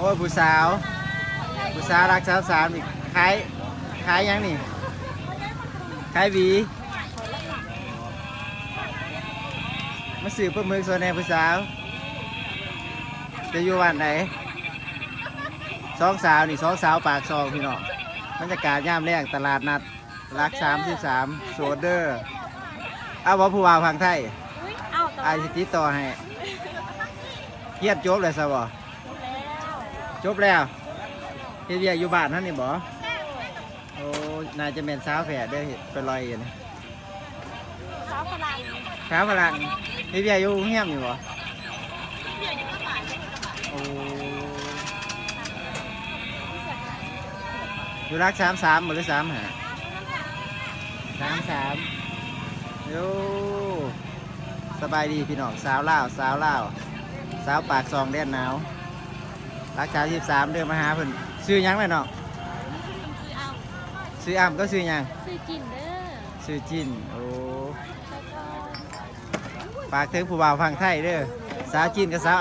ໂອ້ຍ ຜູ້ສາວ ຜູ້ສາວຫຼັກສາມສາມນີ້ ຂາຍ ຂາຍຫຍັງນີ້? ຂາຍຫວີ. ມາຊື້ປາໝຶກຊ່ອຍແດ່ຜູ້ສາວ. ຈະຢູ່ບ້ານໃດ? ສອງສາວນີ້ ສອງສາວປາກຊ່ອງພີ່ນ້ອງ. ບັນຍາກາດຍາມແລງຕະຫຼາດນັດ ຫຼັກສາມສິບສາມ ໂສດເດີ. ເອົາບໍ່ຜູ້ບ່າວຝັ່ງໄທ? ອຸ້ຍ ເອົາ ອ້າຍຊິຕິດຕໍ່ໃຫ້. ຮຽນຈົບແລ້ວຊະບໍ່? ຈົບແລ້ວ. ເຮັດວຽກຢູ່ບ້ານເຮົານີ້ບໍ່? ໂອ້ ໜ້າຈະແມ່ນສາວແພດເດີ ເຮັດໄປລອຍຢູ່ນີ້. ສາວຝຣັ່ງ ສາວຝຣັ່ງ ເຮັດວຽກຢູ່ໂຮງແຮມນີ້ບໍ່? ໂອ້ ຢູ່ຫຼັກສາມສາມບໍ່ ຫຼື ສາມຫ້າ? ສາມສາມ. ໂອ້ ສະບາຍດີພີ່ນ້ອງ ສາວລາວ ສາວລາວ ສາວປາກຊ່ອງແດນໜາວ ຫຼັກສາມສິບສາມເດີ ມາຫາເພິ່ນ. ຊື່ຫຍັງແມ່ນ້ອງ? ຊື່ອຳ ຊື່ອຳ ກັບຊື່ຫຍັງ? ຊື່ຈິນເດີ ຊື່ຈິນ. ໂອ້ ຝາກເຖິງຜູ້ບ່າວຝັ່ງໄທເດີ ສາວຈິນກັບສາວ